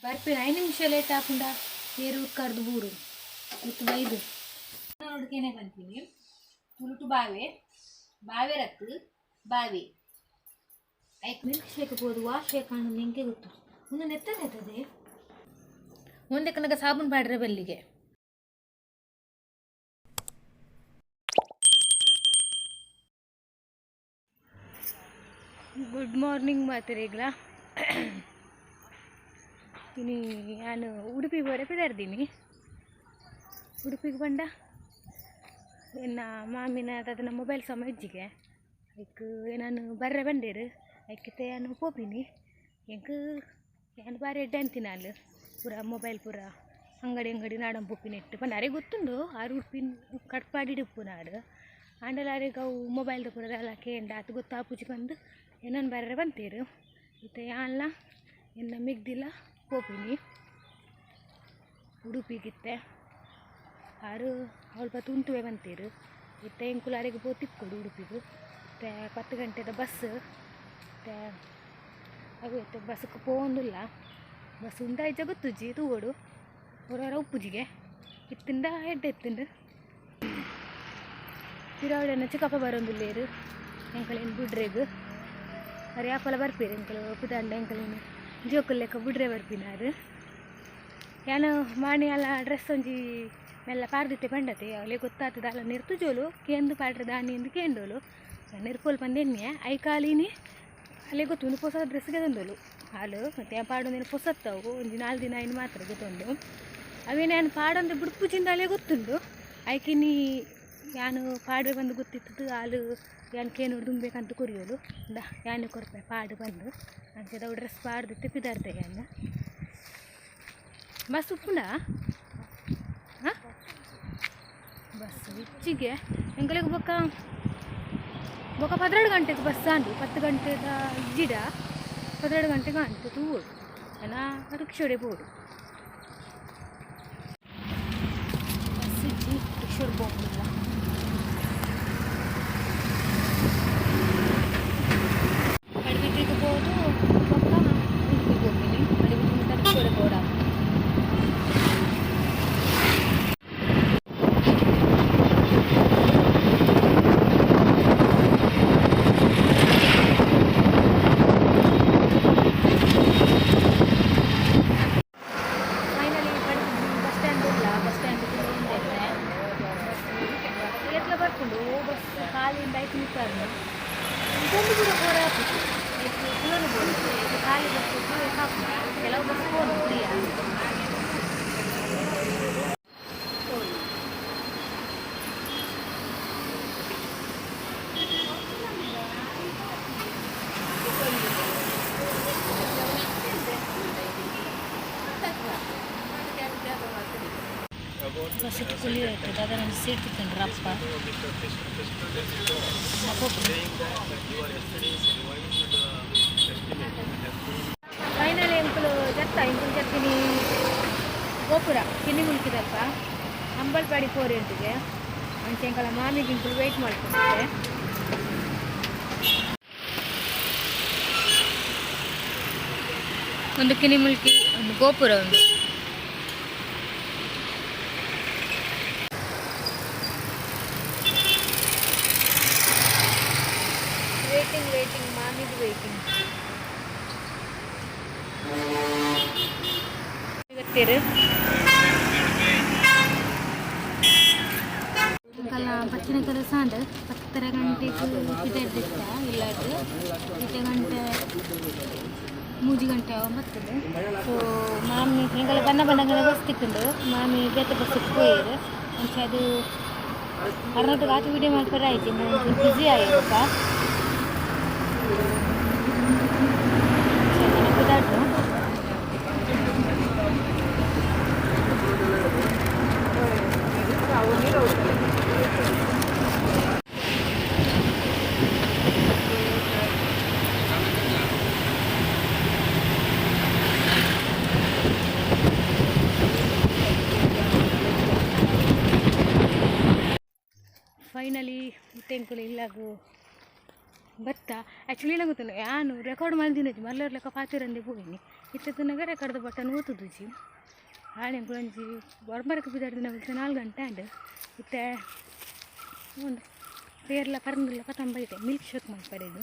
ಬರ್ಪಿನ 5 ನಿಮಿಷ ಲೇಟ್ ಆಪುಂಡ ಏರು ಉಕ್ಕರ್ದು ಬೂರು ಗೊತ್ತು ಬೈದು ನೋಡ್ಕೇನೆ ಬಂತೀನಿ. ತುಳುಟು ಬಾವೆ ಬಾವೆ ರತ್ತು ಬಾವಿ ಐಕ್ ಮಿಲ್ಕ್ ಶೇಕ್ ಬೋದು. ವಾ ಶೇಕ್ ಅಣ್ಣ ನಿಂಗೆ ಗೊತ್ತು ಒಂದು ನೆತ್ತನೆ ಒಂದೇ ಕನಕ ಸಾಬೂನು ಪಾಡ್ರೆ ಬಲ್ಲಿಗೆ. Good morning ಮಾತೆರೆಗ್ಲ. ಇನಿ ನಾನು ಉಡುಪಿ ಬೋರೆ ಪಿದಾರ್ದೀನಿ. ಉಡುಪಿಗೆ ಬಂಡ ಎನ್ನ ಮಾಮಿನ ಅದನ್ನ ಮೊಬೈಲ್ ಸಮ ಇಜ್ಜಿಗೆ ಐಕ್ ನಾನು ಬರ್ರೆ ಬಂದೇರು. ಐಕಿತೆ ಯಾನು ಪೋಪಿನಿ. ಎಂಕ್ ಯಾನ್ ಬಾರಿ ಎಡ್ಡೆ ಅಂತಿನಾಲ್. ಪೂರ ಮೊಬೈಲ್ ಪೂರ ಅಂಗಡಿ ಅಂಗಡಿ ನಾಡೊಂದು ಪೋಪಿನ ಇಟ್ಟು ಪಂಡ ಅರೆಗ್ ಗೊತ್ತುಂಡು. ಆರು ಉಡುಪಿನ ಕಟ್ಪಾಡಿಡ್ ಉಪ್ಪುನಾರ್ ಆಂಡಲ ಅರೆಗ್ ಅವು ಮೊಬೈಲ್ದ ಪೂರ ದಾಲ ಕೇಂಡ ಆತ್ ಗೊತ್ತಾಪುಜಿ ಪಂದ್ ಎನ್ನನ್ ಬರ್ರೆ ಪಂತೇರು. ಇತ್ತೆ ಯಾನ್ಲ ಎನ್ನ ಮೆಗ್ದಿಲ ಪೋಪಿನಿ ಉಡುಪಿಗಿತ್ತೆ. ಆರು ಅಲ್ಪ ತುಂತುವೆ ಬಂತೇರು. ಇತ್ತೆ ಎಂಕುಲು ಅರೆಗ್ ಪೋತಿಕ್ಕೊಡು ಉಡುಪಿಗು. ಇತ್ತೆ 10 ಗಂಟೆದ ಬಸ್. ಇತ್ತೆ ಅವು ಇತ್ತೆ ಬಸ್ಗೆ ಪೋವೊಂದುಲ್ಲ. ಬಸ್ ಉಂಡಾ ಇಜ್ಜಾ ಗೊತ್ತುಜ್ಜಿ, ತೂವೊಡು. ಒರ ಉಪ್ಪುಜಿಗೆ ಇತ್ತಿಂದ ಎಡ್ಡೆ ಇತ್ತಿಂಡು. ಪಿರಾವಡೆನ ಚಿಕ್ಕಪ್ಪ ಬರೋಂದುಲ್ಲೇರು ಎಂಕಲೇನು ಬುಡ್ರೆಗ್. ಅರೆ ಯಾಪಲ ಬರ್ಪೇರು ಎಂಕಲು ಪಿದಾಂಡ ಎಂಕಲೇನು ಜೋಕುಲ್ ಲೆಕ್ಕ ಬುಡ್ರೆ ಬರ್ಪಿನಾರು. ಯಾನು ಮಾಣಿ ಅಲ್ಲ ಡ್ರೆಸ್ ಒಂಜಿ ಮೆಲ್ಲ ಪಾರ್ದಿತ್ತೆ ಪಂಡತೆ ಅವಳೆ ಗೊತ್ತಾತದ ಅಲ್ಲ ನಿರ್ತುಜೋಲು ಕೇಂದು ಪಾಡ್ರೆ ದಾನಿ ಎಂದು ಕೇಂಡೋಲು ನಿರ್ಪೋಲ್ ಪಂದೆನ್ನೆ I ಕಾಲಿನಿ ಅಲ್ಲೇ ಗೊತ್ತು. ಒಂದು ಪೊಸ ಡ್ರೆಸ್ಗೆ ತಂದೋಲು ಹಾಲು ಮತ್ತು ಪಾಡೊಂದಿನ ಪೊಸತ್ತವು ಒಂಜಿ 4 ದಿನ ಐನು ಮಾತ್ರ ಗೊತ್ತುಂಡು. ಅವೇನು ನಾನು ಪಾಡೊಂದು ಬುಡ್ಪುಜಿಂದ ಅಲ್ಲೇ ಗೊತ್ತುಂಡು. ಐಕಿನಿ ಯಾನು ಪಾಡ್ರೆ ಬಂದು ಗೊತ್ತಿತ್ತು ಹಾಲು ಯಾನ್ ಕೇನೋಡು ದುಂಬೇಕಂತ ಕೊರಿಯೋಲು ಇಂದ ಯಾನು ಕೊರ್ಪೆ ಪಾಡು ಬಂದು ಅಂಚದ ಡ್ರೆಸ್ ಪಾಡ್ದಿತ್ತೆ ಪಿದಾರ್ದೆ. ಯಾನ್ ಬಸ್ ಉಪ್ಪುಂಡ ಹಾಂ ಬಸ್ ಹೆಚ್ಚಿಗೆ ಎಂಕಲೆಗ್ ಬೊಕ್ಕ ಬೊಕ್ಕ 12 ಗಂಟೆಗೆ ಬಸ್ ಆಂಡು. 10 ಗಂಟೆದ ಇಜ್ಜಿಡ 12 ಗಂಟೆಗೆ ಅಂಟು ತೂವೊಡು. ಏನ ರಿಕ್ಷೋಡೆ ಪೋಡು. ಬಸ್ ಇಜ್ಜಿ, ರಿಕ್ಷೋಡ್ ಪೋಪುಲ್ಲ. ಪಡುಬಿದ್ರಿಗೆ ಪೋದು ಬೊಕ್ಕ ಉಡುಪಿಗೆ ಹೋಗ್ತೀನಿ. ಪಡುಬಿದ್ರಿ ಮುಟ್ಟ ರಿಕ್ಷೋಡೆ ಪೋಡ. ಫೈನಲಿ ಪಡುಬಿದ್ರಿ ಬಸ್ ಸ್ಟ್ಯಾಂಡ್ ಇಲ್ಲ. ಬಸ್ ಸ್ಟ್ಯಾಂಡ್ ಒಂದೇ ಬಸ್ ಏತ್ಲ ಬರ್ಪುಂಡು. ಓ ಬಸ್ ಖಾಲಿಯಿಂದ ಐಕ್ ನಿಪ್ಪಾರ್ನು ಇದೊಂದು ಕೂಡ ಬೋರ್ ಆಪುಜಿ. ಐಕ್ ಕುಲನು ಬೋಡು ಖಾಲಿ ಬಸ್ ಹಾಕು. ಕೆಲವು ಬಸ್ ಪೋನು ಕುಡಿಯ. ಬಸ್ ಕುಲಿ ಆಯ್ತು ದಾದ. ನನ್ನ ಸೀಟ್ ತಿಂಡ್ರಪ್ಪ ಅಪ್ಪ. ಫೈನಲಿ ಎಂಕುಲು ಜತ್ತ ಎಂಕುಲು ಜತ್ತಿನಿ ಗೋಪುರ ಕಿನ್ನಿ ಮುಲ್ಕಿದಲ್ಪ ಅಂಬಲ್ಪಾಡಿ ಫೋರೆಂಟಿಗೆ. ಅಂಚೆ ಎಂಕಲ ಮಾಮಿಗೆ ಇಂಕುಲು ವೆಯ್ಟ್ ಮಾಡ್ಕೊಂಡಿದ್ದೆ. ಒಂದು ಕಿನಿಮುಲ್ಕಿ, ಒಂದು ಗೋಪುರ, ಒಂದು ವೇಟಿಂಗ್ ವೇಟಿಂಗ್ ಮಾಮಿಗೆ ವೇಟಿಂಗ್ ಗೊತ್ತೀರು. ಅಂಕಲ್ನ ಪತ್ತಿನ ಕೆಲಸ ಅಂಡ್ 10:30 ಗಂಟೆಗೆ ಪಿದರ್ದಿತ್ತ ಇಲ್ಲಾಡ್. ಇತ್ತೆ ಗಂಟೆ 3 ಗಂಟೆ ಬರ್ತದೆ. ಸೊ ಮಾಮಿ ಎಂಕಲ ಬಣ್ಣ ಬಣ್ಣಗಳ ಬಸ್ ತಿಕ್ಕುಂಡು. ಮಾಮಿ ಬೇತೆ ಬಸ್ ಪೋಯೆರ್. ಅಂಚ ಅದು ಕರ್ನಾಟಕ ಆತ ವಿಡಿಯೋ ಮಲ್ಪರೆ ಆಯ್ತು, ಬ್ಯುಸಿ ಆಯ್ತಪ್ಪ. ಪಿದಾಡ್ನು. ಫೈನಲಿ ಇತ್ತೆ ಎಂಕುಲು ಇಲ್ಲಗು ಬತ್ತ ಆ್ಯಕ್ಚುಲಿ ಏನ ಗೊತ್ತುಂಡು ಯಾನು ರೆಕಾರ್ಡ್ ಮಲ್ದಿನಜಿ ಮಲ್ಲರ್ ಲೆಕ್ಕ ಪಾತೆರಂದೆ ಪೋಯಿನಿ ಇತ್ತೆ ರೆಕಾರ್ಡ್ದ ಬಟನ್ ಓತುದುಜಿ ಆಣೆ ಒಂಜಿ ಒರ್ಂಬರಕ್ಕೆ ಪಿದಾಡ್ದಿನ 4 ಗಂಟೆ ಆಂಡ್ ಇತ್ತೆ ಒಂದು ಪೇರ್ಲ ಪರಂದುಲ್ಲ ಪತಂಬ ಇದೆ ಮಿಲ್ಕ್ ಶೇಕ್ ಮಲ್ಪರೆಗ್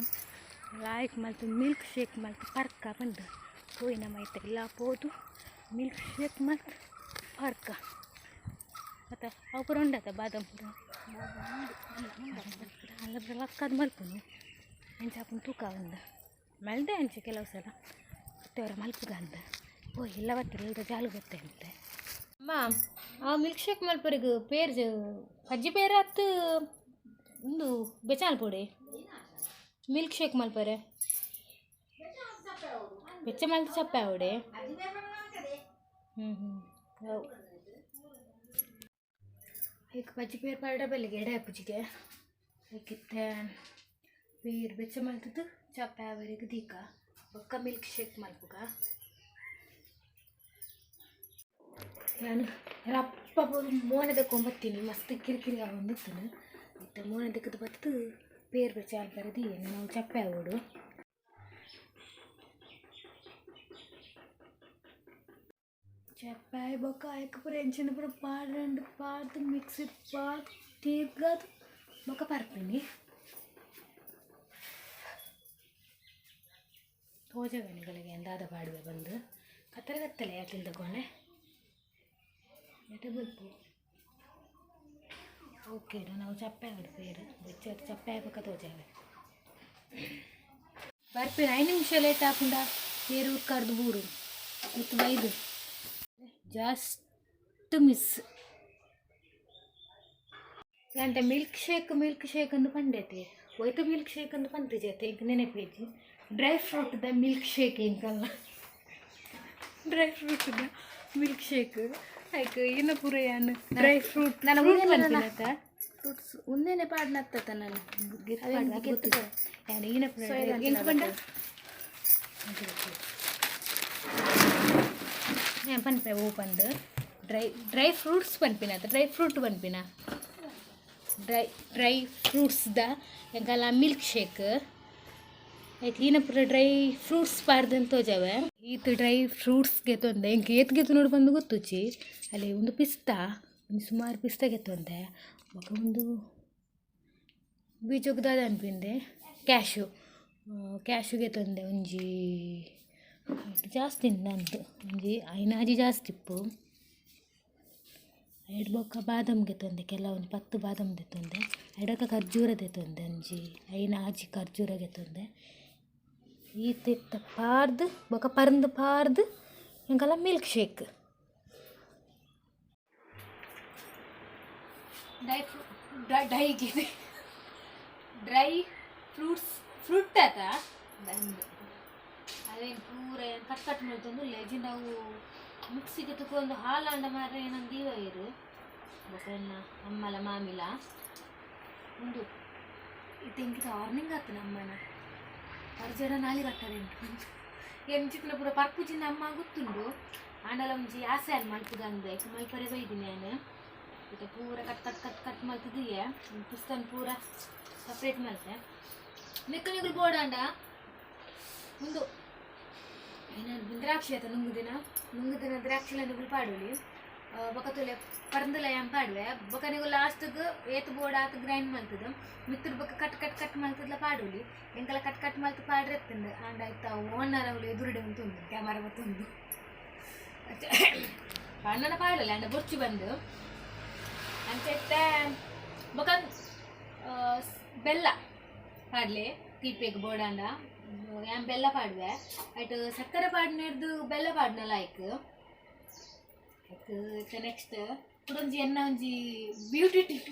ಲಾಯ್ಕ್ ಮಲ್ತು ಮಿಲ್ಕ್ ಶೇಕ್ ಮಲ್ತು ಪರ್ಕ ಪಂದ್ ಪೋಯಿನ ಮೈತೆ ಇಲ್ಲ ಪೋದು ಮಿಲ್ಕ್ ಶೇಕ್ ಮಲ್ತು ಪರ್ಕ ಅತ್ತ ಅವು ಪೂರ ಉಂಡತ್ತ ಬಾದಾಮ್ ಪೂರ ಅಲ್ಲ ಲಕ್ಕದ ಮಲ್ಪುನು ಅಂಚ ಆಪುನು ತೂಕ ಒಂದು ಮಲ್ದೆ ಅಂಚೆ ಕೆಲವು ಸಲ ಅವರ ಮಲ್ಪುಗ ಅಂದ ಓ ಇಲ್ಲ ಬತ್ತಿಲ್ಲ ಇಲ್ದ ಜಾಲು ಬತ್ತೆ ಅಂತೆ ಅಮ್ಮ ಆ ಮಿಲ್ಕ್ ಶೇಕ್ ಮಲ್ಪರಿಗೆ ಪೇರ್ ಅಜ್ಜಿ ಪೇರು ಅತ್ತು ಒಂದು ಬೆಚಾಲ್ ಪೊಡಿ ಮಿಲ್ಕ್ ಶೇಕ್ ಮಲ್ಪರೆ ಬೆಚ್ಚ ಮಲ್ತು ಚಪ್ಪೆ ಅವಡೆ ಹ್ಞೂ ಹ್ಞೂ एक ಬಜ್ಜಿ ಪೇರ್ ಪಾಡ ಬೆಲ್ಲಿಗೆ ಎಡೆ ಪೂಜಿಗೆ ಇತ್ತೆ ಪೇರ್ ಬೆಚ್ಚ ಮಲ್ತದ್ದು ಚಪ್ಪೆ ಅವರಿಗೆ ದೀಕ ಬೊಕ್ಕ ಮಿಲ್ಕ್ ಶೇಕ್ ಮಲ್ಪುಗ ನಾನು ರಪ್ಪ ಪೋದು ಮೋನೆ ದಕ್ಕೊಂಬತ್ತೀನಿ ಮಸ್ತ್ ಕಿರಿಕಿರಿ ಆವೊಂದಿತ್ತುನು ಇತ್ತೆ ಮೋನೆ ದಕ್ಕದ ಬತ್ತು ಪೇರ್ ಬೆಚ್ಚ ಅಲ್ಪರೆ ದೀಯೆ ನಾವು ಚಪ್ಪೆ ಆವೊಡು ಚಪ್ಪಾಯಿ ಬೊಕ್ಕ ಐಕ್ ಪೂರ ಎಂಚಿನ ಪೂರ ಪಾಡ್ರಂಡು ಪಾಡ್ದು ಮಿಕ್ಸಿ ಪಾಡ್ ತೀರ್ಗಾದ್ ಬೊಕ್ಕ ಪರ್ಪಿನಿ ತೋಜವೆನಿಗಳಿಗೆ ಎಂದಾದ ಪಾಡುವೆ ಬಂದು ಕತ್ತಲೆ ಕತ್ತಲೆ ಯಾತಿಲ್ದ ಕೋಣೆ ಎಟೆ ಬಲ್ಪು ಓಕೆ ನಾವು ಚಪ್ಪೆ ಆವಡು ಪೇರು ಬೆಚ್ಚ ಚಪ್ಪೆ ಬೊಕ್ಕ ತೋಜಾವೆ ಬರ್ಪಿನ 5 ನಿಮಿಷ ಲೇಟ್ ಆಪುಂಡ ಪೇರು ಉರ್ಕಾರ್ದು ಬೂರು ಮತ್ತು ಬೈದು ಜಸ್ಟ್ ಮಿಸ್ అంటే ಮಿಲ್ಕ್ ಶೇಕ್ ಮಿಲ್ಕ್ ಶೇಕ್ ಅಂದು ಪಂಡೈತೆ ಹೋಯ್ತು ಮಿಲ್ಕ್ ಶೇಕ್ ಅಂದು ಪಂತಿಜೈತೆ ಇಂಕ ನೆನಪೇಜಿ ಡ್ರೈ ಫ್ರೂಟ್ದ ಮಿಲ್ಕ್ ಶೇಕ್ ಇಂಕಲ್ಲ ಡ್ರೈ ಫ್ರೂಟ್ದ ಮಿಲ್ಕ್ ಶೇಕ್ ಐಕ್ ಇನ್ನ ಪೂರ ಯಾನ್ ಡ್ರೈ ಫ್ರೂಟ್ ನಾನು ಫ್ರೂಟ್ ಉಂದೆನೆ ಪನ್ಪಿನತ ಫ್ರೂಟ್ಸ್ ಉಂದೆನೆ ಪಾಡ್ನತ್ತ ನಾನು ಯಾನ್ ಈನ ಪೂರ ಎಂಕ್ ಪಂಡ ഞാൻ ಪನ್ಪೆ ಓ ಪಂದ್ ಡ್ರೈ ಡ್ರೈ ಫ್ರೂಟ್ಸ್ ಪನ್ಪಿನ ಡ್ರೈ ಫ್ರೂಟ್ ಪನ್ಪಿನ ಡ್ರೈ ಡ್ರೈ ಫ್ರೂಟ್ಸ್ದ ಎಂಕಲ್ಲ ಮಿಲ್ಕ್ ಶೇಕ್ ಐಕ್ ಈನ ಪೂರ ಡ್ರೈ ಫ್ರೂಟ್ಸ್ ಪಾಡ್ದಂತ ತೋಜಾವೆ ಈತ್ ಡ್ರೈ ಫ್ರೂಟ್ಸ್ ಗೆತ್ತೊಂದೆ ಎಂಕ್ ಏತ್ ಗೆತ್ತು ನೋಡು ಬಂದು ಗೊತ್ತುಚಿ ಅಲ್ಲಿ ಒಂದು ಪಿಸ್ತಾ ಒಂದು ಸುಮಾರು ಪಿಸ್ತಾ ಗೆತ್ತೊಂದೆ ಬೊಕ ಒಂದು ಬೀಜಗ್ ದಾದ ಅನ್ಪಿಂದೆ ಕ್ಯಾಶು ಕ್ಯಾಶು ಗೆತ್ತೊಂದೆ ಒಂಜಿ ಜಾಸ್ತಿ ನಂದು ಒಂಜಿ ಐನಾಜಿ ಜಾಸ್ತಿ ಇಪ್ಪು ಐಡ್ ಬೊಕ್ಕ ಬಾದಾಮ್ ಗೆತ್ತೊಂದೆ ಕೆಲವೊಂದು 10 ಬಾದಾಮ್ ದೆತ್ತೊಂದೆ ಐಡಕ ಖರ್ಜೂರ ದೆತ್ತೊಂದೆ ಒಂಜಿ ಐನಾಜಿ ಖರ್ಜೂರ ಗೆತ್ತೊಂದೆ ಈತ್ ಇತ್ತ ಪಾರ್ದ್ ಬೊಕ ಪರ್ಂದ್ ಪಾರ್ದ್ ಎಂಕಲ milk shake dry ಫ್ರೂ dry dry fruits fruit ಆತ ಬಂದು ಅವೇನು ಪೂರ ಏನು ಕಟ್ ಕಟ್ ಮಲ್ತೊಂದು ಲೆಜಿ ನಾವು ಮಿಕ್ಸಿಗೆ ತಕೊಂಡು ಹಾಲು ಅಂಡ ಮಾರ ಏನಂದು ದೀವ ಇರು ಬೊಕ ಎನ್ನ ಅಮ್ಮಲ ಮಾಮಿಲ ಉಂದು ಇತ್ತೆ ಇಂಕಿತ ವಾರ್ನಿಂಗ್ ಆತು ನಮ್ಮನ ಪರ್ಜಡ ನಾಲಿ ಕಟ್ಟರೆ ಉಂಟು ಎಂಚಿತ್ತಿನ ಪೂರ ಪರ್ಪುಜಿನ ಅಮ್ಮ ಗೊತ್ತುಂಡು ಆಂಡಲ ಒಂಜಿ ಆಸೆ ಅನ್ ಮಲ್ಪುಗ ಅಂದ ಇಕ್ ಮಲ್ಪರೆ ಬೈದಿನಿ ನಾನು ಇತ್ತೆ ಪೂರ ಕಟ್ ಕಟ್ ಕಟ್ ಕಟ್ ಮಲ್ತದಿಯೆ ಪುಸ್ತನ್ ಪೂರ ಸಪ್ರೇಟ್ ಮಲ್ತೆ ಮೆಕ್ಕನಿಗಳು ಬೋಡಾಂಡ ಉಂದು ಏನಾದ್ರು ದ್ರಾಕ್ಷಿ ಆತ ನುಂಗುದಿನ ನುಂಗುದಿನ ದ್ರಾಕ್ಷಿಲ ನಿಗುಲು ಪಾಡುಲಿ ಬೊಕ ತುಲೆ ಪರಂದುಲ ಯಾನ್ ಪಾಡುವೆ ಬೊಕ ನಿಗು ಲಾಸ್ಟ್ಗ್ ಏತ್ ಬೋಡ ಆತ್ ಗ್ರೈಂಡ್ ಮಲ್ತದ ಮಿತ್ತುಡ್ ಬೊಕ ಕಟ್ ಕಟ್ ಕಟ್ ಮಲ್ತದ್ಲ ಪಾಡುಲಿ ಎಂಕಲ ಕಟ್ ಕಟ್ ಮಲ್ತ್ ಪಾಡ್ರೆ ಎತ್ತುಂಡು ಆಂಡ ಐತ ಓನರ್ ಅವಳು ಎದುರುಡೆ ಉಂಟು ಕ್ಯಾಮರಾ ಬತ್ತುಂಡು ಅಣ್ಣನ ಪಾಡಲ್ಲ ಅಂಡ ಬೊರ್ಚು ಬಂದು ಅಂಚ ಇತ್ತೆ ಬೊಕ ಬೆಲ್ಲ ಪಾಡ್ಲೆ ತೀಪೆಗ್ ಬೋಡಾಂಡ ಯಾನ್ ಬೆಲ್ಲ ಪಾಡುವೆ ಐಟ್ ಸಕ್ಕರೆ ಪಾಡ್ನೆರ್ದು ಬೆಲ್ಲ ಪಾಡ್ನ ಲಾಯ್ಕ್ ಐಕ್ ನೆಕ್ಸ್ಟ್ ಕುಡೊಂಜಿ ಎನ್ನ ಒಂಜಿ ಬ್ಯೂಟಿ ಟಿಪ್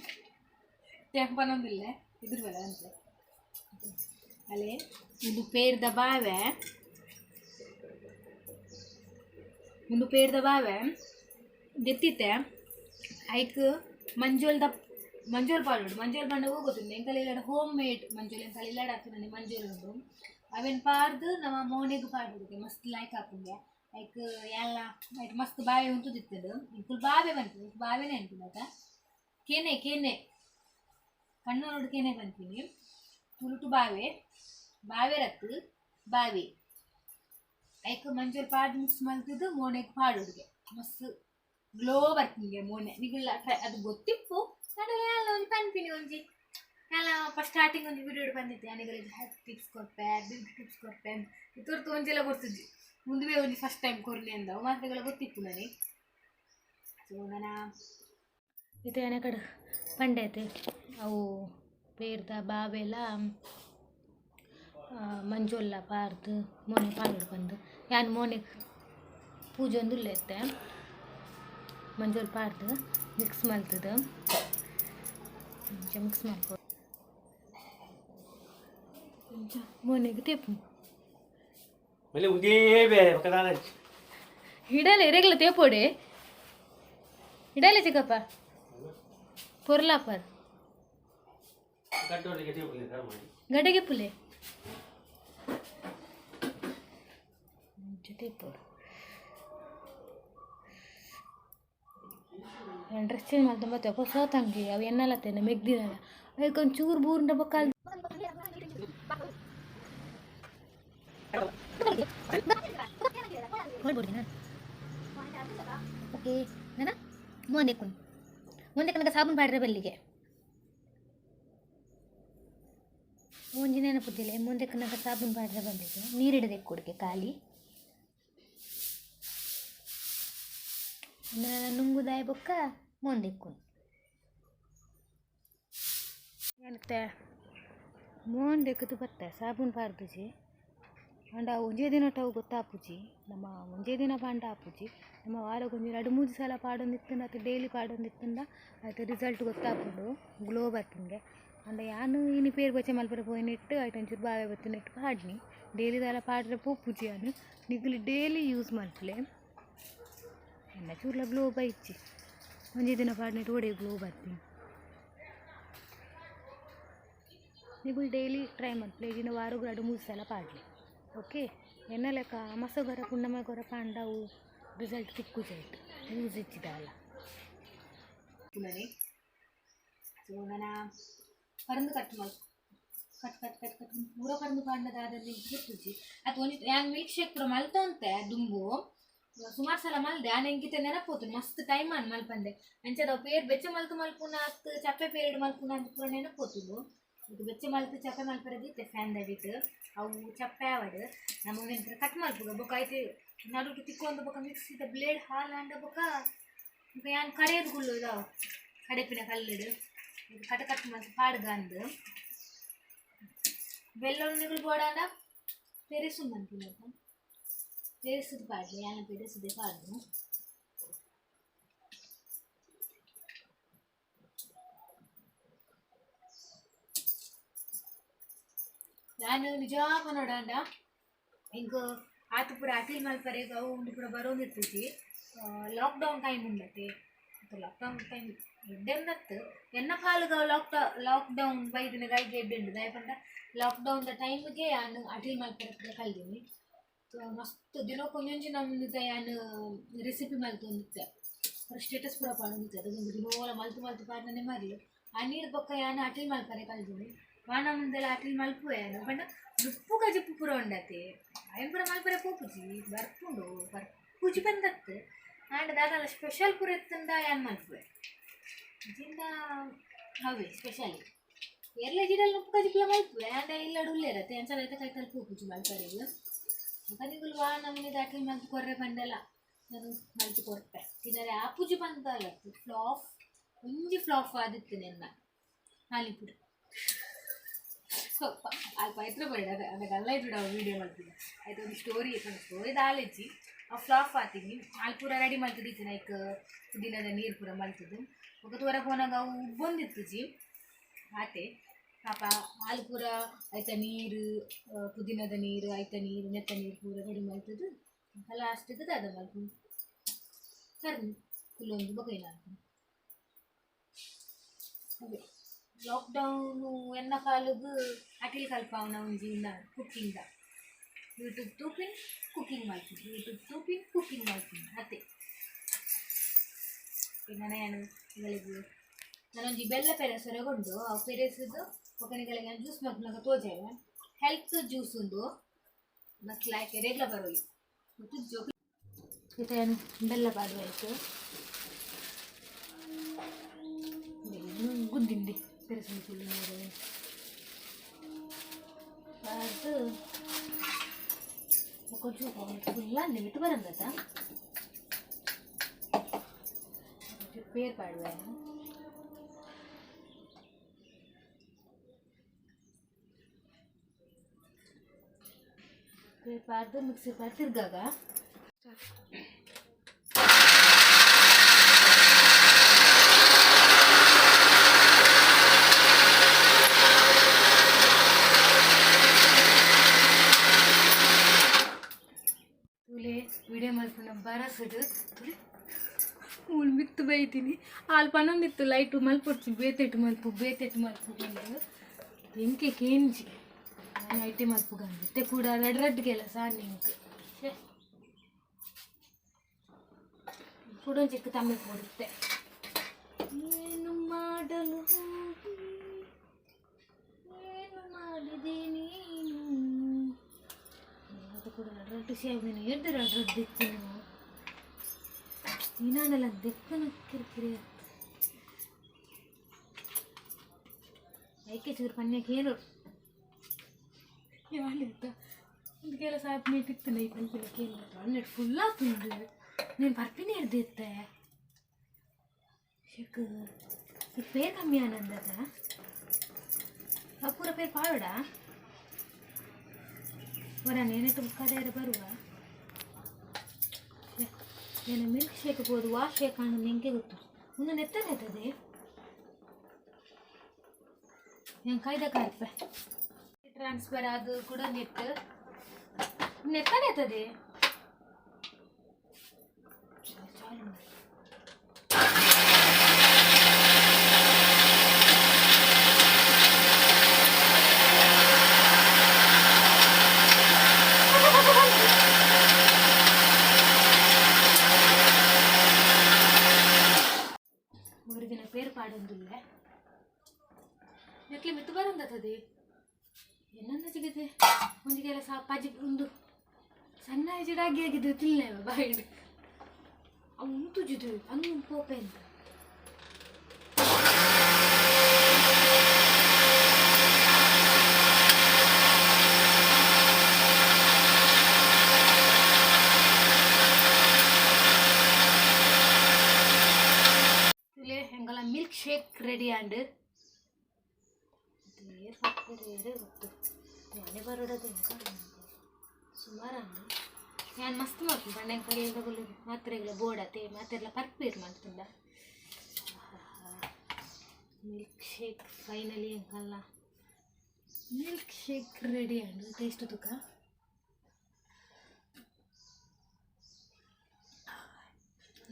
ಟೆಂಪನೊಂದಿಲ್ಲ ಇದ್ರ ಬಲ ಅಂತ ಅಲ್ಲೇ ಉಂದು ಪೇರ್ದ ಬಾವೆ ಉಂದು ಪೇರ್ದ ಬಾವೆ ದೆತ್ತಿತ್ತೆ ಐಕ್ ಮಂಜೋಲ್ದ ಮಂಜೋಲ್ ಪಾಡೋಡು ಮಂಜೋಲ್ ಪಂಡ ಗೊತ್ತುಂಡು ಎಂಕಲ್ ಇಲ್ಲಡ ಹೋಮ್ ಮೇಡ್ ಮಂಜೋಲ್ ಎಂಕಲ್ ಇಲ್ಲಡ ಹಾಕುನನೆ ಮಂಜೋಲ್ ಉಂಡು ಅವೆನ್ ಪಾರ್ದು ನಮ್ಮ ಮೋನೆಗ್ ಪಾಡುದು ಮಸ್ತ್ ಲಾಯ್ಕ್ ಆಪುಂಡೆ ಐಕ್ ಎಲ್ಲ ಐಟ್ ಮಸ್ತ್ ಬಾವೆ ಉಂತುದಿತ್ತದು ಇಂಕುಲು ಬಾವೆ ಪನ್ಪಿನಿ ಬಾವೆನೇ ಅನ್ಪಿನತ ಕೆನೆ ಕೆನೆ ಕಣ್ಣು ನೋಡು ಕೆನೆ ಪನ್ಪಿನಿ ತುಳುಟು ಬಾವೆ ಬಾವೆರತ್ತು ಬಾವೆ ಐಕ್ ಮಂಜೊಲ್ ಪಾಡ್ ಮಿಕ್ಸ್ ಮಲ್ತುದು ಮೋನೆಗ್ ಪಾಡುಡುಗೆ ಮಸ್ತ್ ಗ್ಲೋ ಬರ್ತಿಂಗೆ ಮೋನೆ ನಿಗುಲ್ಲ ಟ್ರೈ ಅದು ಗೊತ್ತಿಪ್ಪು ನಡಲ ಒಂಜಿ ಪನ್ಪಿನಿ ಒಂಜಿ ಯಾಲ ಫಸ್ಟ್ ಸ್ಟಾರ್ಟಿಂಗ್ ಒಂಜಿ ವಿಡಿಯೋ ಬಂದಿತ್ತೆ ಯಾನಿಗಳಿಗೆ ಹೆಲ್ತ್ ಟಿಪ್ಸ್ ಕೊರ್ಪೆ ಬ್ಯೂಟಿ ಟಿಪ್ಸ್ ಕೊರ್ಪೆ ತುರ್ತು ಒಂಜೆಲ್ಲ ಗೊತ್ತಿದ್ದಿ ಮುಂದುವೆ ಒಂಜಿ ಫಸ್ಟ್ ಟೈಮ್ ಕೊರ್ಲಿ ಅಂದವು ಮಾತ್ರೆಗಳ ಗೊತ್ತಿತ್ತು ನನಗೆ. ಸೊ ನನ್ನ ಇತ್ತೆ ಯಾನ ಕಡೆ ಪಂಡೈತೆ ಅವು ಪೇರ್ದ ಬಾವೆಲ ಮಂಜೊಲ್ಲ ಪಾರ್ದು ಮೋನೆ ಪಾಡೋಡು ಬಂದು ಯಾನ್ ಮೋನೆ ಪೂಜೊಂದುಲ್ಲೆ ಇತ್ತೆ ಮಂಜೊಲ್ ಪಾರ್ದು ಮಿಕ್ಸ್ ಮಲ್ತುದು ಇಂಚ ಮಿಕ್ಸ್ ಮಲ್ಪೊಡು ಇಂಚ ಮೋನೆಗ್ ತೇಪು ಮಲ್ಲಿ ಉಂದೇ ಬೇರೆ ಪಕ್ಕದ ಹಿಡಲೆ ಇರೆಗ್ಲ ತೇಪೋಡೆ ಹಿಡಲೆ ಚಿಕ್ಕಪ್ಪ ಪೊರ್ಲಾಪರ್ ಕಟ್ಟೋಡಿಗೆ ತೇಪುಲಿ ಸರ್ ಮಾಡಿ ಗಡ್ಡೆಗೆ ಪುಲೆ ಇಂಚ ತೇಪೋಡು ಡ್ರೆಸ್ ಚೇಂಜ್ ಮಲ್ತೊಂದು ಬತ್ತೆ ಹೊಸ ತಂಗಿ ಅವು ಎನ್ನಲತ್ತೇನೆ ಮೆಗ್ದಿನಲ್ಲ ಅದಕ್ಕೆ ಒಂಚೂರು ಬೂರ್ಂಡ ಬೊಕ್ಕ ಓಕೆ ನಾನ ಮೋಂದೆಕ್ಕುನ್ ಮೋಂದೆಕ್ಕನಕ ಸಾಬೂನು ಪಾಡ್ರೆ ಬಲ್ಲಿಗೆ ಒಂಜಿ ನೆನಪುದಿಲ್ಲ ಮುಂದೆಕ್ಕನಕ ಸಾಬೂನು ಪಾಡ್ರೆ ಬಲ್ಲಿಗೆ ನೀರಿಡದೆ ಕೊಡುಗೆ ಖಾಲಿ ನುಂಗುದಾಯ ಬೊಕ್ಕ ಮೋಂದೆಕ್ಕುನ್ ಏನತ್ತೆ ಮೋಂದೆಕ್ಕದು ಬತ್ತೆ ಸಾಬೂನು ಪಾಡ್ದುಜಿ ಅಂಡ ಒಂಜೇ ದಿನಟ್ ಅವು ಗೊತ್ತಾಪುಜಿ ನಮ್ಮ ಒಂಜೇ ದಿನ ಪಾಂಡ ಆಪುಜಿ ನಮ್ಮ ವಾರಕ್ಕೊಂಜಿ ರಡ್ಡ್ ಮೂಜಿ ಸಲ ಪಾಡೊಂದಿತ್ತುಂಡ ಅತ್ತ ಡೈಲಿ ಪಾಡೊಂದಿತ್ತುಂಡ ಐತ ರಿಸಲ್ಟ್ ಗೊತ್ತಾಪುಂಡು ಗ್ಲೋ ಬರ್ಪುಂಡೆ. ಅಂಡ ಯಾನ್ ಇನಿ ಪೇರ್ ಬಚ್ಚೆ ಮಲ್ಪರೆ ಪೋಯಿನೆಟ್ ಐಟ್ ಒಂಚೂರು ಬಾವೆ ಬತ್ತಿನೆಟ್ ಪಾಡ್ನಿ ಡೈಲಿ ದಾಲ ಪಾಡ್ರೆ ಪೋಪುಜಿ ಯಾನ್ ನಿಕುಲು ಡೈಲಿ ಯೂಸ್ ಮಲ್ಪುಲೆ ಎನ್ನ ಚೂರ್ಲ ಗ್ಲೋ ಬೈಚಿ ಒಂಜಿ ದಿನ ಪಾಡ್ನೆಟ್ ಓಡೆ ಗ್ಲೋ ಬರ್ಪಿನಿ ನಿಕುಲು ಡೈಲಿ ಟ್ರೈ ಮಲ್ಪುಲೆ ಇಜಿಂಡ ವಾರಗ್ ರಡ್ಡ್ ಮೂಜಿ ಸಲ ಪಾಡ್ಲೆ. ಓಕೆ ಎನ್ನ ಲೆಕ್ಕ ಅಮಸಗೊರ ಪುಣ್ಣಮೆಗೊರ ಪಾಂಡ ಅವು ರಿಸಲ್ಟ್ ತಿಕ್ಕುಜಿ ಐಟ್ ಯೂಸ್ ಇಜ್ಜಿ ದಾಲ ಸೊ ನನ ಪರಂದು ಕಟ್ ಮಲ್ ಕಟ್ ಕಟ್ ಕಟ್ ಕಟ್ ಪೂರ ಪರಂದು ಪಾಂಡ ದಾದಲ್ಲಿ ಗೊತ್ತುಜಿ ಅತ್ ಒಂಜಿ ಯಾನ್ ಮಿಲ್ಕ್ ಶೇಕ್ ಪೂರ ಮಲ್ತೊಂತೆ ದುಂಬು ಸುಮಾರು ಸಲ ಮಲ್ದೆ ಆನ ಎಂಕಿತೆ ನೆನಪೋತು ಮಸ್ತ್ ಟೈಮ್ ಆನ್ ಮಲ್ಪಂದೆ ಅಂಚದ ಅವು ಪೇರ್ ಬೆಚ್ಚ ಮಲ್ತು ಮಲ್ಪುನ ಅತ್ ಚಪ್ಪೆ ಪೇರ್ಡ್ ಮಲ್ಪುನ ಅಂತ ಪೂರ ನೆನಪೋತುಂಡು. ಇದು ಬೆಚ್ಚ ಮಲ್ತು ಚಪ್ಪೆ ಮಲ್ಪರದಿತ್ತೆ ಫ್ಯಾನ್ ದಡಿಟ್ ಅವು ಚಪ್ಪೆ ಆವಡ್ ನಮ್ಮ ಒಂದೆಂತರ ಕಟ್ ಮಲ್ಪುಗ ಬೊಕ ಐತೆ ನಡುಟು ತಿಕ್ಕೊಂದು ಬೊಕ ಮಿಕ್ಸಿದ ಬ್ಲೇಡ್ ಹಾಲ್ ಅಂಡ ಬೊಕ ಬೊಕ ಯಾನ್ ಕಡೆಯದು ಗುಲ್ಲು ಇದಾವ ಕಡೆಪಿನ ಕಲ್ಲಿಡು ಇದು ಕಟ ಕಟ್ ಮಲ್ತು ಪಾಡ್ಗ ಅಂದ್ ಬೆಲ್ಲೊಂದಿಗಳು ಬೋಡಾಂಡ ಪೆರಿಸುಂಡು ಅನ್ಪಿನ ಪೆರಿಸುದು ಪಾಡ್ಲಿ ಯಾನ್ ಪೆರಿಸುದೆ ಪಾಡ್ದು ಯಾನ್ ನಿಜ ಪನೊಡಾಂಡ ಎಂಕ್ ಆತ್ ಪೂರ ಅಟಿಲ್ ಮಲ್ಪರೆಗ್ ಅವು ಉಂದು ಪೂರ ಬರೋಂದಿತ್ತುಜಿ ಲಾಕ್ಡೌನ್ ಟೈಮ್ ಉಂಡತೆ ಲಾಕ್ಡೌನ್ ಟೈಮ್ ಎಡ್ಡೆಂದತ್ತು ಎನ್ನ ಕಾಲಗ ಲಾಕ್ಡೌನ್ ಬೈದಿನ ಗೈಗೆ ಎಡ್ಡೆಂಡು ದಾಯೆ ಪಂಡ ಲಾಕ್ಡೌನ್ ದ ಟೈಮ್ಗೆ ಯಾನ್ ಅಟಿಲ್ ಮಲ್ಪರೆ ಪೂರ ಕಲ್ದಿನಿ. ಮಸ್ತ್ ದಿನಕ್ಕೆ ಒಂಜೊಂಜಿ ನಮ್ದು ಯಾನ್ ರೆಸಿಪಿ ಮಲ್ತೊಂದಿತ್ತೆ ಪೂರ ಸ್ಟೇಟಸ್ ಪೂರ ಪಾಡೊಂದಿತ್ತೆ ಅದಕ್ಕೊಂದು ದಿನೋಲ ಮಲ್ತು ಮಲ್ತು ಪಾಡ್ನನೆ ಮರ್ಲು ಆ ನೀರು ಬೊಕ್ಕ ಯಾನ್ ಅಟಿಲ್ ಮಲ್ಪರೆ ಕಲ್ದಿನಿ ವಾನ ಮುಂದೆಲ್ಲ ಅಟಿಲ್ ಮಲ್ಪುವೆ ಯಾನ್ ಪಂಡ ನುಪ್ಪು ಕಜಿಪು ಪೂರ ಉಂಡತೆ ಅಯ್ಯನ್ ಪೂರ ಮಲ್ಪರೆ ಪೋಪುಜಿ ಬರ್ಪುಂಡು ಬರ್ಪುಜಿ ಬಂದತ್ತು ಆಂಡ ದಾದಾಲ ಸ್ಪೆಷಲ್ ಪೂರ ಇತ್ತಂದ ಯಾನ್ ಮಲ್ಪುವೆ ಜಿಂದ ಅವೇ ಸ್ಪೆಷಲ್ ಎರ್ಲೆ ಜಿಡಲ್ ನುಪ್ಪು ಕಜಿಪುಲ ಮಲ್ಪುವೆ ಆಂಡ ಇಲ್ಲಡ್ ಉಲ್ಲೇರತ್ತೆ ಅಂಚಲ ಐತ ಕೈತಲ್ ಪೋಪುಜಿ ಮಲ್ಪರೆಗ್ ಬೊಕ ನಿಕುಲು ವಾ ನಮೂನೆದ ಅಟಿಲ್ ಮಲ್ತ್ ಕೊರ್ರೆ ಪಂಡಲ ನಾನು ಮಲ್ತ್ ಕೊರ್ಪೆ ತಿನರೆ ಆಪುಜಿ ಪಂತಲ ಫ್ಲಾಪ್ ಒಂಜಿ ಫ್ಲಾಪ್ ಆದಿತ್ತು ನೆನ್ನ ಆಲಿಪುಡು ಅಲ್ಪ ಐತ್ರ ಬೇಡ ಅದೇ ಅದೇ ಗಲ್ಲ ಇಟ್ಟು ವೀಡಿಯೋ ಮಲ್ತಿದ್ದೆ ಆಯ್ತು ಒಂದು ಸ್ಟೋರಿ ಇತ್ತು ಸ್ಟೋರಿ ದಾಲೆಜ್ಜಿ ಆ ಫ್ಲಾಪ್ ಆತೀನಿ ಅಲ್ಲಿ ಪೂರ ರೆಡಿ ಮಲ್ತದಿತ್ತು ಲೈಕ್ ಪುದೀನದ ನೀರು ಪೂರ ಮಲ್ತದ್ದು ಬೊಕ ತೂರ ಪೋನಾಗ ಅವು ಉಬ್ಬೊಂದಿತ್ತುಜಿ ಆತೆ ಪಾಪ ಹಾಲು ಪೂರ ಐತ ನೀರು ಪುದೀನದ ನೀರು ಐತ ನೀರು ನೆತ್ತ ನೀರು ಪೂರ ರೆಡಿ ಮಲ್ತದ್ದು ಲಾಸ್ಟಿಗೆ ದಾದ ಮಲ್ಪುನು ಕರ್ದು ಕುಲ್ಲೊಂದು ಬೊಕ ಅದೇ ಲಾಕ್ಡೌನು ಎನ್ನ ಕಾಲಗ್ ಅಟಿಲ್ ಕಲ್ಪಾವುನ ಒಂಜಿ ಉಂದ ಕುಕ್ಕಿಂಗ್ ಯೂಟ್ಯೂಬ್ ತೂಪಿನ್ ಕುಕ್ಕಿಂಗ್ ಮಲ್ಪುನು ಯೂಟ್ಯೂಬ್ ತೂಪಿನ್ ಕುಕ್ಕಿಂಗ್ ಮಲ್ಪುನು ಅತೆ. ನನ ಯಾನ್ ಇಗಳಿಗೆ ನಾನೊಂಜಿ ಬೆಲ್ಲ ಪೆರೆಸರೆ ಉಂಡು ಅವು ಪೆರೆಸುದು ಒಕ್ಕನಿಗಳಿಗೆ ಜ್ಯೂಸ್ ಮಲ್ಪುನಗ ತೋಜಾವೆ. ಹೆಲ್ತ್ ಜ್ಯೂಸ್ ಉಂದು, ಮಸ್ತ್ ಲಾಯ್ಕ್, ರೇಗ್ಲ ಬರೋಲಿ ಮತ್ತು ಜೋಕ್. ಇತ್ತೆ ಬೆಲ್ಲ ಪಾಡುವ ಆಯ್ತು. ಗುದ್ದಿಂಡಿ ಪೆರಸಿನ ಫುಲ್ ನೀರು ಪಾಡ್ದು కొంచెం ಫುಲ್ ನಿಮಿತ್ತು ಬರಂದತ್ತ ಪೇರ್ ಪಾಡುವ. ಪೇರ್ ಪಾಡ್ದು ಮಿಕ್ಸಿ ಪಾಡ್ ತಿರ್ಗಾಗ. ತೂಲೆ, ವಿಡಿಯೋ ಮಲ್ಪುನ ಬರಸುಡು ತುಲೆ ಮೂಲು ಮಿತ್ತು ಬೈತೀನಿ. ಆಲ್ ಪನೊಂದಿತ್ತು ಲೈಟು ಮಲ್ಪೊಡ್ಚಿ, ಬೇತೆಟ್ಟು ಮಲ್ಪು, ಬೇತೆಟ್ಟು ಮಲ್ಪು ಪಂದ್. ಎಂಕೆ ಕೇಂಜಿ, ನಾನು ಐಟೆ ಮಲ್ಪುಗಂದು. ಇತ್ತೆ ಕೂಡ ರಡ್ಡ್ ರಡ್ಡ್ ಕೆಲಸ ಎಂಕ್. ಛೆ, ಕುಡೊಂಜಿ ತಮ್ಮೆ ಪೋಡಿತ್ತೆ. ಏನು ಮಾಡಲು ಹೋಗಿ ಏನು ಮಾಡಿದೆ ನೀನು? ಅದು ಕೂಡ ರಡ್ಡ್ ರಡ್ಡ್ ಸೇವಿನ ಎಡ್ಡು ರಡ್ಡ್ ರಡ್ಡ್ ಇತ್ತು. ನೀನಾನಲ್ಲ ದೆಕ್ಕನ ಕಿರಿಕಿರಿ. ಐಕೆ ಚೂರು ಪನ್ಯಕ್ಕೆ ಏನು ಯಾನಿತ್ತ ಒಂದು ಕೆಲಸ ಆತ್ಮೀಟ್ ಇತ್ತು. ನೈ ಪನ್ಪಿನ ಕೇಳಿ ಹನ್ನೆರಡು ಫುಲ್ ಆತುಂಡು. ನೀನು ಪರ್ಪಿನ ಹಿಡ್ದಿತ್ತೆ ಶೆಕ್ ಪೇರ್ ಕಮ್ಮಿ ಆನಂದದ. ಆ ಪೂರ ಪೇರ್ ಪಾಡೋಡ ವರ ನೇನೆಟ್ಟು ಕಡೆಯರ ಬರುವ. ಏನು ಮಿಲ್ಕ್ ಶೇಕ್ ಬೋದು ವಾ ಶೇಕ್ ಆಂಡ ಎಂಕೆ ಗೊತ್ತು. ಉಂದು ನೆತ್ತನೆ ಆತದೆ ഞാൻ ಕೈದ ಕಾರ್ಪೆ ಟ್ರಾನ್ಸ್ಫರ್ ಅದು ಕೂಡ ನೆಟ್ ನೆತ್ತನೆ ಆತದೆ. ಚಾಲು. ಮೂರು ದಿನ ಪೇರು ಪಾಡೊಂದುಲ್ಲೆ. ನೆಕ್ಲೆ ಮಿತ್ತು ಬರಂದತದೆ ಎನ್ನಂದ ಸಿಗದೆ. ಒಂಜಿ ಕೆಲಸ ಪಜಿ ಉಂದು ಸಣ್ಣ ಜಿಡಾಗಿ ಆಗಿದೆ ತಿನ್ಲೆ ಬಾಯಿಡ್. ಅವು ಉಂತುಜಿದು ಅಂದು ಪೋಪೆ ಅಂತ. ಎಂಗಲ ಮಿಲ್ಕ್ ಶೇಕ್ ರೆಡಿ ಆಂಡ್. ಏರ್ ಗೊತ್ತು ಮನೆ ಬರೋಡದು ಸುಮಾರು. ಯಾನ್ ಮಸ್ತ್ ಮಲ್ಪು ಪಂಡ ಎಂಕಲ್ ಮಾತ್ರೆಗಳ ಬೋಡತೆ ಮಾತೆರ್ಲ ಪರ್ಪೇರ್ ಮಲ್ತುಂಡ ಮಿಲ್ಕ್ ಶೇಕ್. ಫೈನಲಿ ಎಂಕಲ್ಲ ಮಿಲ್ಕ್ ಶೇಕ್ ರೆಡಿ ಆಂಡ್. ಟೇಸ್ಟ್ ತುಕ.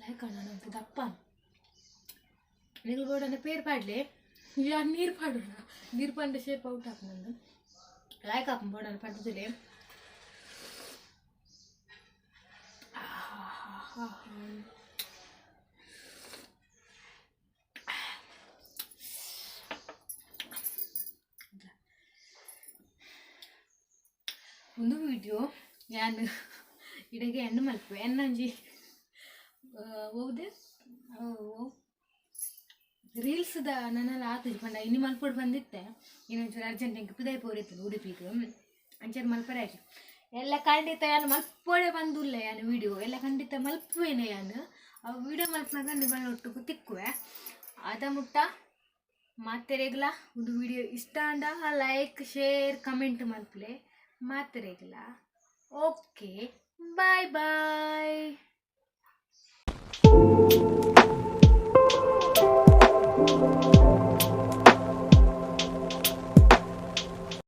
ಲಾಯ್ಕ್ ಅಂತ ದಪ್ಪ. ನಿಗಲ್ ಬೋಡನೆ ಪೇರ್ ಪಾಡ್ಲೆ, ಯಾ ನೀರು ಪಾಡೋಣ. ನೀರು ಪಂಡ ಶೇಪ್ ಔಟ್ ಆಪುಂಡು. ಲಾಯ್ಕ್ ಆಪುಂಡು ಬೋಡನೆ ಪಡ್ದುಲೆ. ಒಂದು ವಿಡಿಯೋ ಯಾನ್ ಇಡಗೆ ಎಣ್ಣೆ ಮಲ್ಪುವೆ. ಎನ್ನೊಂಜಿ ಒವ್ದೆ ರೀಲ್ಸ್ದ ನನಲ ಆತುಜಿ ಪಂಡ ಇನಿ ಮಲ್ಪೊಡು ಬಂದಿತ್ತೆ. ಇನ್ನೊಂಚೂರು ಅರ್ಜೆಂಟ್ ಎಂಕ್ ಪಿದಾಯಿ ಪೋರಿತ್ತು ಉಡುಪಿಗ್. ಅಂಚನೆ ಮಲ್ಪರೆ ಆಯ್ತು. ಎಲ್ಲ ಖಂಡಿತ ಯಾನ್ ಮಲ್ಪೊಡೆ ಬಂದುಲ್ಲೆ. ಯಾನ್ ವಿಡಿಯೋ ಎಲ್ಲ ಖಂಡಿತ ಮಲ್ಪುವೇನೆ ಯಾನ್. ಅವು ವಿಡಿಯೋ ಮಲ್ಪುನಗ ನಿಗಲ್ನ ಒಟ್ಟುಗು ತಿಕ್ಕುವೆ. ಅದ ಮುಟ್ಟ ಮಾತೆರೆಗ್ಲ ಒಂದು ವಿಡಿಯೋ ಇಷ್ಟ ಆಂಡ ಲೈಕ್, ಶೇರ್, ಕಮೆಂಟ್ ಮಲ್ಪುಲೆ ಮಾತೆರೆಗ್ಲ. Okay, boy boy.